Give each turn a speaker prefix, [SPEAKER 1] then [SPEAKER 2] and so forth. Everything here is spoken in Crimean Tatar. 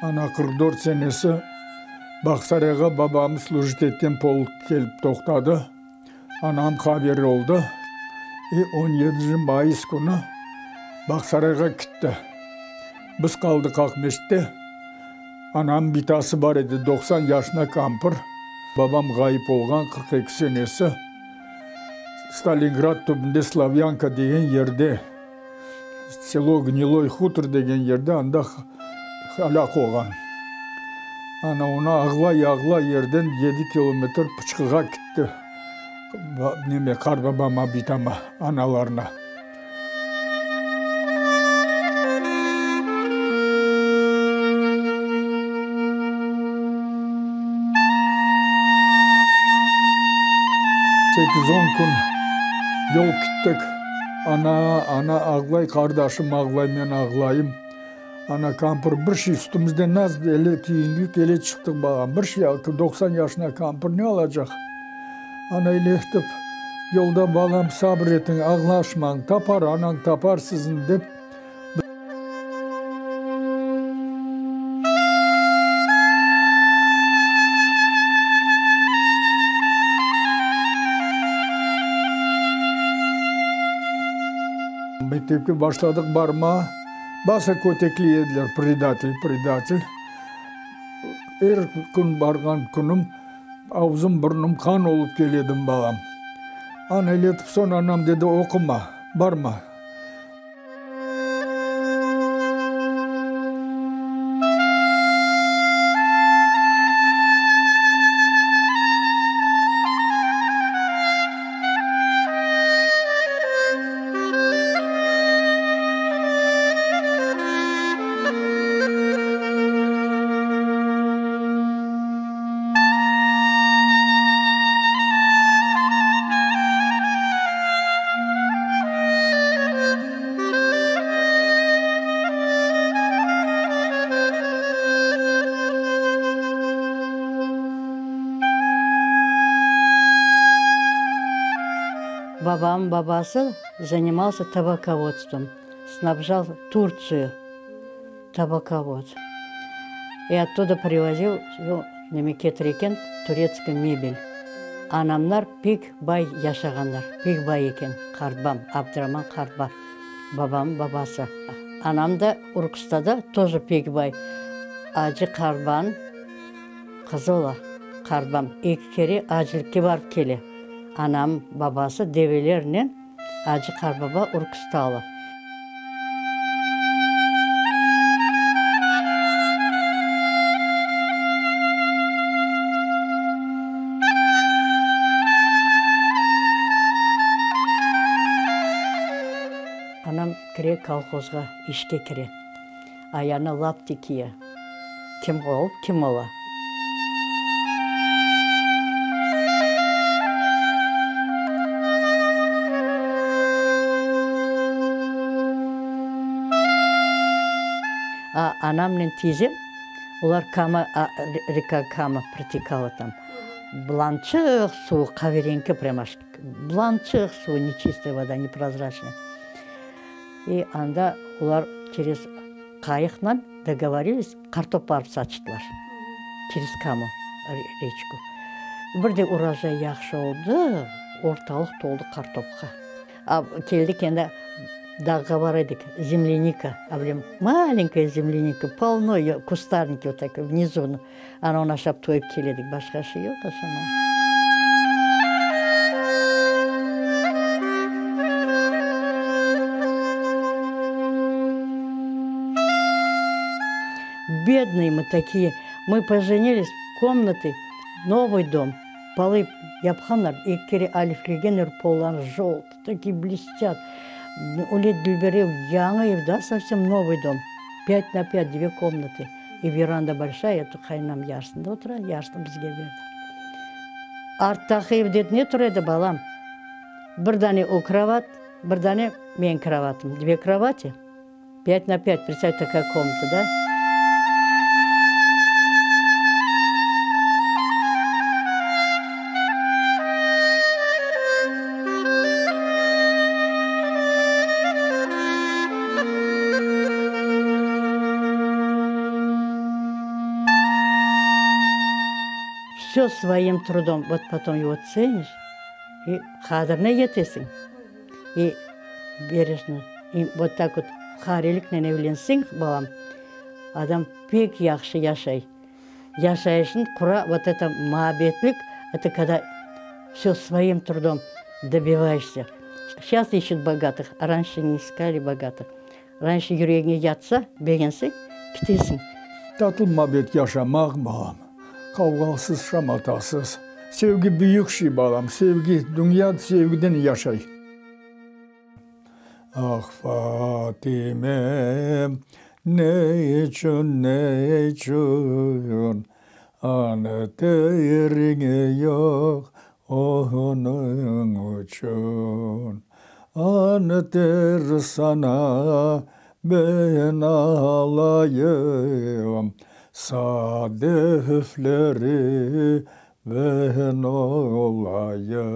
[SPEAKER 1] Ana 44 senesi Bağsarayğa babam slujit etken polk kelip toqtadı. Anam haberi oldı i on yedinci mayıs künü Bağsarayğa kitti. Biz qaldıq Aqmescitte. Anamnıñ bitası bar edi, 90 yaşına kampır. Babam ğayıp olğan 42 senesi Stalingrad tübünde Slavyanka degen yerde, selo Gniloy Hutor degen yerde anda helâk olğan. Ana onı ağlay-ağlay yerden yedi kilometr pıçqığa kitti, neme, qarbabama, bitama, analarına. Sekiz-on kün yol kittik. Ana, ana ağlay, qardaşım ağlay, men ağlayım. Ana kampır bir şey üstümizde naz ele kiyindik, ele çıqtıq bağam. Bir şey, 90 yaşına kampır ne alacaq? Ana öyle etip, yolda balam sabır etiñ, ağlaşmañ, tapar, anañ tapar sizni dep. Mektepke başladıq barma, basa kötekliy ediler, predatel, predatel. Er kün barğan künüm avzım, burnum qan olıp kele edim, balam. Ana öyle etip soñ anam dedi, oquma, barma.
[SPEAKER 2] Babam babası занимался табаководством, снабжал Турцию табаковод. И оттуда привозил neme ketire eken turetskiy mebel. Anamlar pek bay yaşağanlar, pek bay eken qartbam, Abduraman qartba, babamnıñ babası. Anam da Urkustada тоже pek bay. Acı qartbanıñ qızı ola qartbam. Eki kere acılıkke barıp kele. Anam babası develernen Acı qartbaba Urkustalı. Anam kire kolhozğa, işke kire. Ayağına lapti kiye. Kim olıp, kim ola. A anamnen tiyzem, olar Kama, reka Kama protekala tam. Bulançıq suvu, qaverenki prям аж, bulançıq suvu, nečistaya voda, neprozraçnaya. İ anda olar çerez qayıqnen dogovorilis, qartop barıp saçtılar, çerez Kamu reçku. Bir de urojay yahşı oldı, ortalıq toldı qartopqa. A keldik endi dağğa bar edik, zemlyanika, a bilem, malenkaya zemlyanika, polno eyo, kustarniki vot tak vnizu, ana onı aşap toyıp kele edik, başqa şey yoq aşamağa. Bednıy mı takiye, mı pojenilis, komnatı, novıy dom, polı yapqanlar, eki kere aliflegenler, polları joltı, takiye blestât. Öyle dülber ev, yañı ev da, sovsem novıy dom, pât na pât, dve komnatı i veranda bolşaya, eto qaynanam yarısında otura, yarısını bizge berdi. Arttaqı evde ne tura edi, balam? Bir dane o krovat, bir dane menim krovatım, dve krovati. Pât na pât, predstavь, takaya komnata, da? Vse svoim trudom, vot potom ego tseniş i qadrine yetesiñ. I berejno, i vot tak vot fuqareliknen evlenseñ, balam, adam pek yahşı yaşay. Yaşayışın qura, vot eto muabbetlik, eto kogda vse svoim trudom dobivaешься. Seyças işçut bogatых, a ranşe ne iskali bogatых. Ranşe yüregiñe yatsa, begenseñ, kitesiñ.
[SPEAKER 1] Tatlı muabbet yaşamaq, balam, qavğasız, şamatasız. Sevgi büyük şey, balam, sevgi, dünya sevgiden yaşay. Ah, Fatimem, ne içün, ne içün anteriñ yoq, onıñ içün anter saña ben alayım, sadefleri ben olayım.